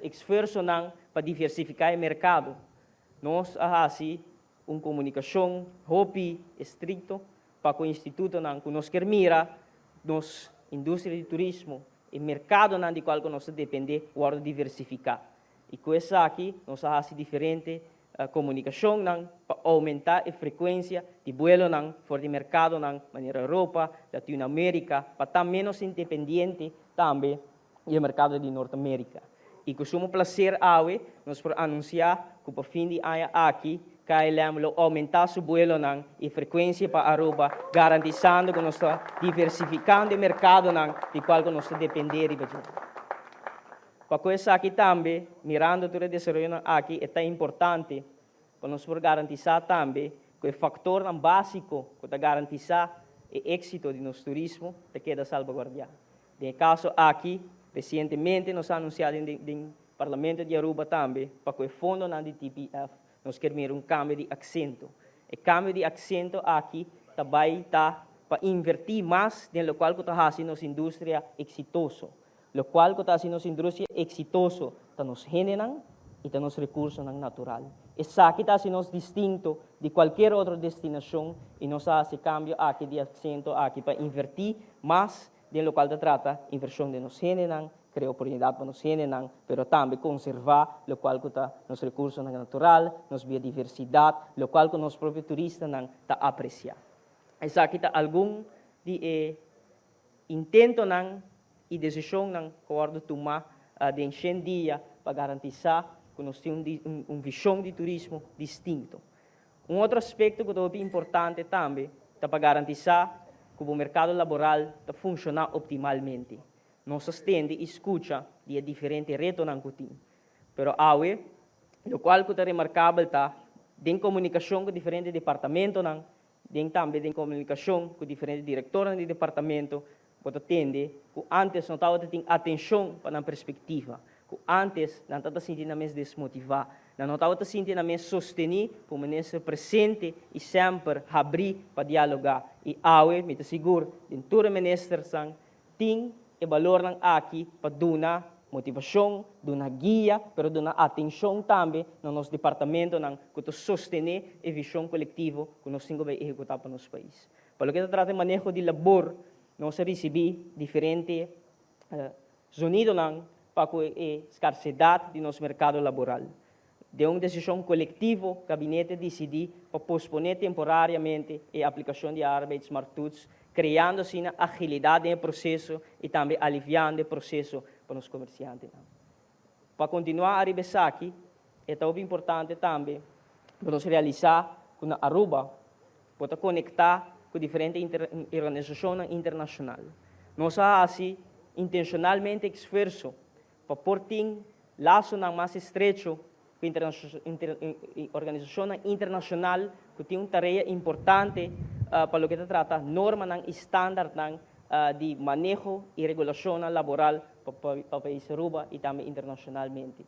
Esfuersonan pa diversifiká e merkado. Nos a hasi un komunikashon hopi estrikto pa ku institutonan ku nos ke mira nos industria di turismo i merkadonan di kual nos ta dependé wòrdu diversifiká. I ku esaki nos a hasi diferente komunikashonnan pa oumentá e frekuensia di buelonan for di merkadonan manera Europa, Latinoamérika, pa ta ménos independiente tambe di e merkado di Norteamérika. I ku sumo plaser awe nos por anunsiá ku pa fin di aña aki KLM lo oumentá su buelonan i frekuensia pa Aruba, garantisando ku nos ta diversifikando e merkadonan di kual nos ta dependé riba dje. Pa ku esaki tambe, mirando tur e desaroyonan aki, ta importante pa nos por garantisá tambe ku e faktornan básiko ku ta garantisá e éksito di nos turismo ta keda salvaguardiá. Den e kaso aki, resientemente nos a anunsiá den Parlamento di Aruba tambe pa ku e fondonan di TPF nos ke mira un kambio di aksento. E kambio di aksento aki tambe ta pa invertí mas den lokual ku ta hasi nos industria eksitoso. Lokual ku ta hasi nos industria eksitoso ta nos hendenan i ta nos rekursonan natural. Esaki ta hasi nos distinto di kualke otro destinashon i nos a hasi kambio aki di aksento aki pa invertí mas den lokual ta trata invershon di nos hendenan, krea oportunidat pa nos hendenan, pero tambe konservá lokual ku ta nos rekursonan natural, nos biodiversidat, lokual ku nos propio turistanan ta apresiá. Esaki ta algun di e intentonan i desishonnan ku a wòrdu tumá den 100 dia pa garantisá ku nos tin un vishon di turismo distinto. Un otro aspekto ku ta importante tambe ta pa garantisá ku e merkado laboral ta funshoná optimalmente. Nos a tende i skucha di diferente retonan ku tin. Pero awe, lokual ku ta remarkabel ta den komunikashon ku diferente departamentonan, den tambe den komunikashon ku diferente direktornan di departamento, bo ta tende ku antes no tabatin atenshon pa nan perspektiva, ku antes nan tabata sinti nan mes desmotivá, nan no tabata sinti nan mes sostení pa minister presente i semper habrí pa dialogá. I awe, mi ta sigur, den tur ministernan tin e balornan aki pa duna motivashon, duna guia, pero duna atenshon tambe na nos departamentonan ku ta sostené e vishon kolektivo ku nos tin ku ehekutá pa nos pais. Pa loke ta trata maneho di labor, nos a risibí diferente zonidonan pa e skarsedat di nos merkado laboral. Den un desishon kolektivo, gabinete a disidí pa posponé temporariamente e aplikashon di arbeidsmarkttoets, kreando asina agilidat den e proseso i tambe aliviando e proseso pa nos komersiantenan. Pa kontinuá ariba esaki, ta importante tambe pa nos realisá ku na Aruba por konektá ku diferente organisashon internashonal. Nos a hasi intenshonalmente esfuerso pa por tin lasonan mas estrecho ku organisashon internashonal ku tin un tarea importante pa loke ta trata normanan i standardnan di maneho i regulashon laboral pa pais Aruba i tambe internashonalmente.